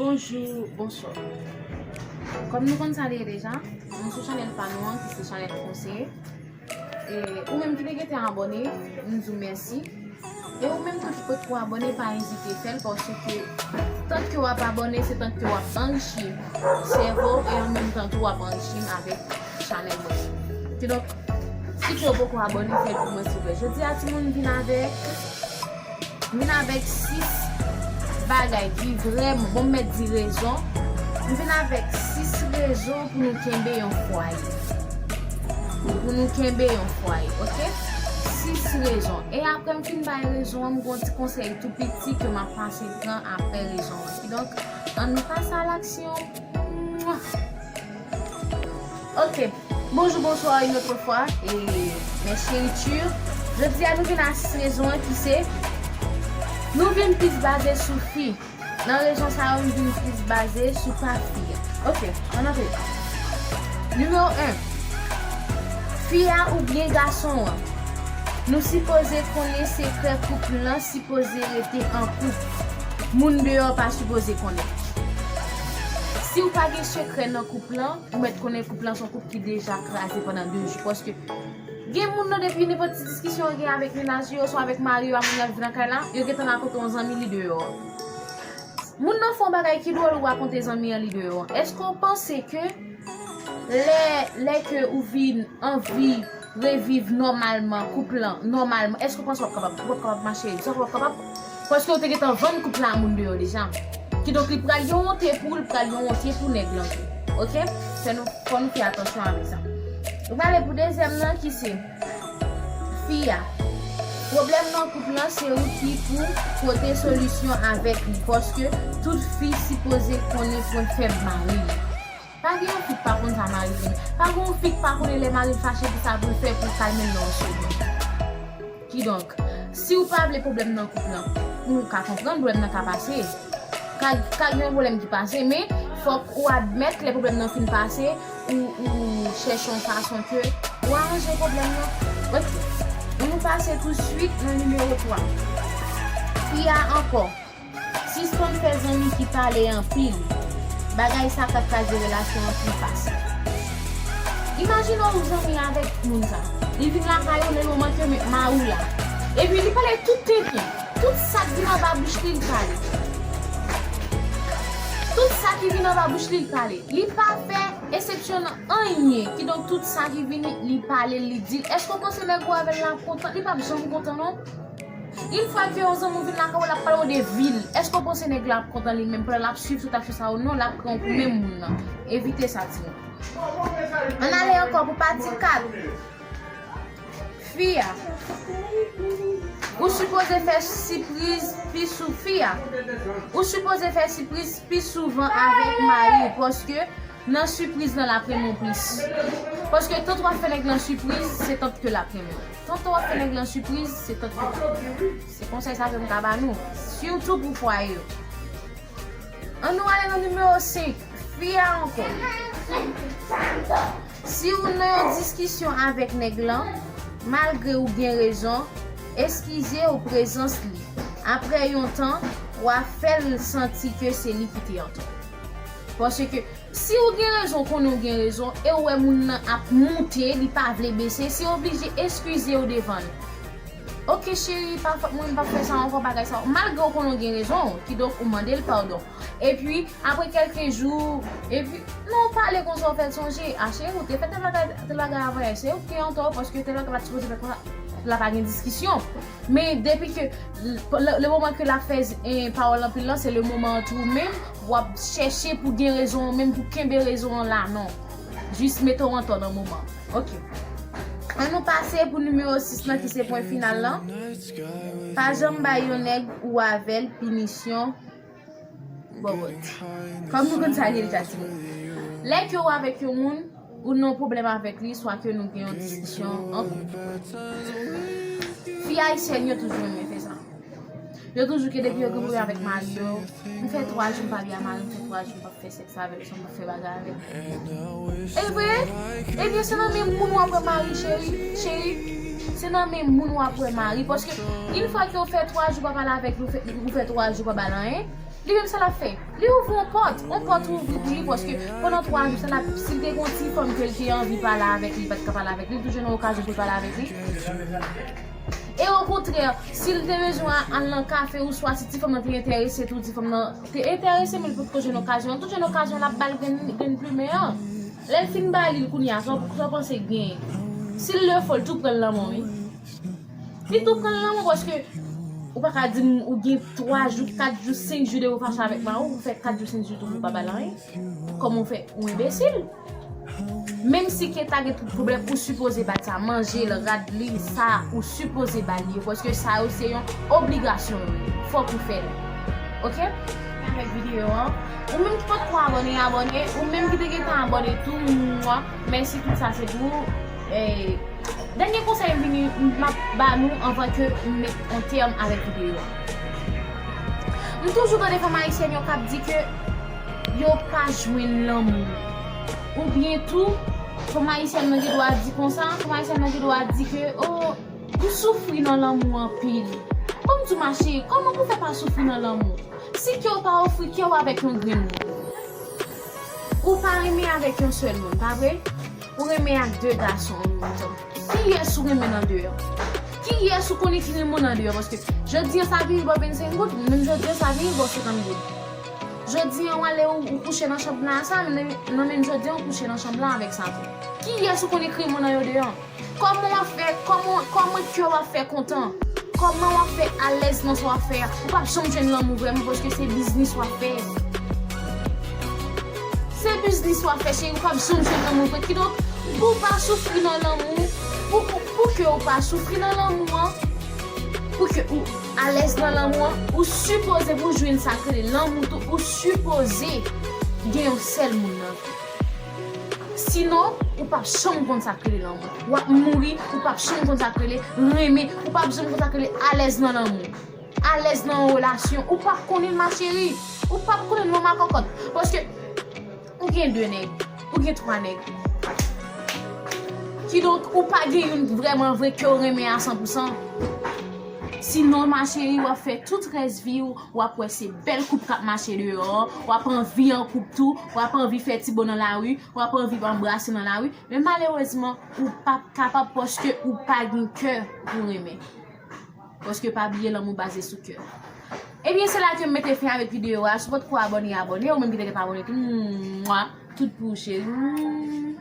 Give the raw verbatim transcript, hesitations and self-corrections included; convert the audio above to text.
Bonjou, bonswa. Kòm nou konn sa li ye deja, nou sou chanèl pa nou an ki se chanèl konseye. E ou menm ki te gentan abòne, m di w mèsi. E ou menm tou ki potko abòne, pa ezite fè l, paske tank ke w ap abòne, se tank ke w ap anrichi sèvo w e an menm tan tou w ap anrichi m avèk chanèl mwen. Kidonk, si ke w poko abòne, fè l pou mwen silvouplè. Jodi a, timoun, m vin avèk, m vin avèk sis bagay ki vrèman, bon, m mèt di rezon. M vin avèk sis rezon pou nou kenbe yon fwaye. Pou nou kenbe yon fwaye, oke? Sis rezon. E apre m fin bay rezon an, m gon ti konsèy tou piti ke m ap pase pran apre rezon an. Kidonk, ann nou pase a laksyon. Mwa! Oke. Bonjou, bonswa, yon lòt fwa. E mes chéritures, jodi a nou vin a sis rezon an ki se, nou vin plis baze sou fi. Nan rezon sa yo, m vin plis baze sou pa fi a. Oke, ann antre. Nimewo en. Fi a oubyen gason an. Nou sipoze konnen sekrè koup lan, sipoze rete an koup. Moun deyò pa sipoze konnen. Si w pa gen sekrè nan koup lan, ou mèt konnen koup lan se yon koup ki deja kraze pandan de jou. Paske gen moun nan, depi nenpòt ti diskisyon yo gen avèk mennaj yo, oswa avèk mari yo, a moun nan vin nan kay la, yo gentan rakonte yon zanmi li deyò. Moun nan fè yon bagay ki dwòl, ou rakonte zanmi an li deyò. Èske w panse ke lè, lè ke ou vin anvi reviv nòmalman koup lan, nòmalman, èske w panse w ap kapab? W ap kapab mache, w ap kapab? Paske w te gentan vann koup lan a moun deyò deja. Kidonk, li pral yon wonte pou ou, li pral yon wonte pou nèg lan tou. Oke? Fè nou, fò nou fè atansyon avèk sa. Nou prale pou dezyèm nan ki se fi a. Pwoblèm nan koup lan, se ou ki pou pote solisyon avèk li. Paske tout fi sipoze konnen pwen fèb mari l. Pa gen yon fi k pa konn sa mari l renmen. Pa gen yon fi k pa konnen lè mari l fache ki sa pou l fè pou l kalme l nan yon segonn. Kidonk, si w pa vle pwoblèm nan koup lan, ou ka konprann pwoblèm nan ka pase. Ka, ka gen yon pwoblèm ki pase, men fòk ou admèt lè pwoblèm nan fin pase, ou, ou chèche yon fason ke ou aranje pwoblèm nan. Oke. Ann nou pase tousuit nan nimewo twa. Fi a ankò. Sispann fè zanmi ki pale anpil. Bagay sa ka kraze relasyon an pi fasil. Imajine w zanmi avèk moun sa. Li vin lakay ou nan moman ke mari w la. Epi li pale tout tenten. Tout sa k vin anba bouch li, li pale. Tout sa ki vin anba bouch li, li pale. Li pa fè eksepsyon nan anyen. Kidonk, tout sa ki vini, li pale, li di l. Èske w panse nèg ou avè l la ap kontan? Li p ap janm kontan, non. Yon fwa ke yon zanmi w vin lakay ou, l ap pale w de vi l. Èske w panse nèg la ap kontan li menm pandan l ap swiv tout aksyon sa yo? Non, l ap pran w pou menm moun nan. Evite sa, timoun. Ann ale ankò pou pati kat. Fi a. Ou sipoze fè sipriz pi sou fi a. Ou sipoze fè sipriz pi souvan avèk mari w, paske nan sipriz lan l ap renmen w plis. Paske tanto w ap fè nèg lan sipriz, se tanto ke l ap renmen w. Tanto w ap fè nèg lan sipriz, se tanto ke, se konsèy sa ke m ka ba nou. Sitou pou fwaye yo. Ann nou ale nan nimewo senk. Fi a ankò. Si ou nan yon diskisyon avèk nèg lan, malgre ou gen rezon, eskize w prezans li. Apre yon tan, w a fè l santi ke se li ki te antò. Paske si ou gen rezon, konnen ou gen rezon, e ou wè moun nan ap moute, li pa vle bese, si w oblije eskize w devan l. Oke cheri, pa fòt mwen, m p ap fè sa ankò, bagay sa. Malgre w konnen w gen rezon, kidonk ou mande l padon. Epi, apre kèlke jou, epi, non, w pale konsa, w fè l sonje, a cheri, ou te fè tèl bagay, tèl bagay avan yè, se ou ki te antò, paske tèl bagay pa t sipoze fèt konsa. La pa gen diskisyon. Men depi ke, le, le moman ke l ap fè, eh, pawòl anpil lan, se le moman an tou ou menm, w ap chèche pou gen rezon ou menm, pou kenbe rezon an la, non. Jis mete w antò nan moman. Oke. Ann nou pase pou nimewo sis lan ki se pwen final lan. Pa janm bay yon nèg ou avè l pinisyon bòbòt. Kòm nou konn sa ye deja, timoun. Lè ke w avèk yon moun, ou nan yon pwoblèm avèk li, swa ke nou gen yon diskisyon an koup. Fi ayisyèn yo toujou renmen fè sa. Yo toujou ke depi yo gen pwoblèm avèk mari yo, m fè twa jou m pa byen a mari m, m fè twa jou m pa fè sèks avè l, oswa m pa fè bagay avè l. E vre? Ebyen, se nan men moun w ap wè mari, cheri, cheri. Se nan men moun w ap wè mari. Paske, yon fwa ke w fè twa jou pa pale avèk li, ou fè, ou fè twa jou pa ba l anyen, Li menm sa l ap fè. Li ouvri yon pòt. Yon pòt ouvri pou li paske pandan twa jou sa l ap, si l te gen yon ti fanm ke l te anvi pale avèk li, li pa t ka pale avèk li, li toujou nan okazyon pou l pale avèk li. E okontrè, si l te bezwen al nan kafe oswa si ti fanm nan te enterese tou, ti fanm nan te enterese men li potko jwenn okazyon, li toujou nan okazyon l ap ba l grenn, grenn plimen an. Lè l fin ba li l kounye a, sa w, sa w panse k genyen? Si l lefo, l tou pran l nan men w, wi. Li tou pran l nan men w paske ou pa ka di m ou gen twa jou, kat jou, senk jou depi w fache avèk mari w, ou fè kat jou, senk jou tou pou w pa ba l anyen. Kòman w fè? Ou enbesil. Menm si ke ta gen tout pwoblèm, ou sipoze ba l sa, manje l, rad li, sa, ou sipoze ba l yo, paske sa yo se yon obligasyon yo ye. Fòk ou fè l. Oke? Avèk videyo an. Ou menm ki potko abòne, abòne. Ou menm ki te gentan abòne tou, mwa, mèsi, tout sa se pou ou. E, dènye konsèy m vini, m ap ba nou anvan ke m met yon tèm avèk videyo a. M toujou tande fanm ayisyèn yo k ap di ke yo pa jwenn lanmou. Oubyen tou, fanm ayisyèn nan gen dwa di konsa, fanm ayisyèn nan gen dwa di ke, o, ou soufri nan lanmou anpil. Ban m di w, macheri, kòman pou fè pa soufri nan lanmou? Si kè w pa ofri kè w avèk yon grenn moun, ou pa renmen avèk yon sèl moun, pa vre? Ou renmen ak de gason an menm tan. Kiyès ou renmen nan de an? Kiyès ou konnen ki renmen w nan de an? Paske jodi an sa vini ba w vennsenk goud, menm jodi an sa vini ba w senkant goud. Jodi an w ale ou, ou kouche nan chanm la sa, nan, nan menm jodi an ou kouche nan chanm la avèk sa tou. Kiyès ou konnen ki renmen w nan yo de an? Kòman w ap fè, kòman, kòman kè w ap fè kontan? Kòman w ap fè alèz nan sa w ap fè a? Ou p ap janm jwenn lanmou vrèman paske se biznis w ap fè. Se biznis w ap fè, cheri, ou p ap janm jwenn lanmou vrè. Kidonk, pou w pa soufri nan lanmou, pou, pou, pou ke w pa soufri nan lanmou an, pou ke ou alèz nan lanmou an, ou sipoze pou w jwenn sa k rele lanmou tou, ou sipoze gen yon sèl moun nan vi. Sinon, ou p ap janm konn sa k rele lanmou. W ap mouri, ou p ap janm konn sa k rele renmen, ou p ap janm konn sa k rele alèz nan lanmou. Alèz nan yon relasyon, ou p ap konnen l, macheri. Ou p ap konnen l, non, makòkòt. Paske ou gen de nèg, ou gen twa nèg. Kidonk, ou pa gen youn vrèman vre ke w renmen a san pou san. Sinon, macheri, w ap fè tout rès vi w, w ap wè se bèl koup k ap mache deyò, w ap anvi an koup tou, w ap anvi fè ti bo nan lari, w ap anvi anbrase nan lari. Men malerezman, ou p ap kapab paske ou pa gen kè pou renmen. Paske pa bliye lanmou baze sou kè. Ebyen, se la ke m mete fen avèk videyo a. Si w potko abòne, abòne. Ou menm ki te gen pa abòne tou, mwa, tout pou ou, cheri.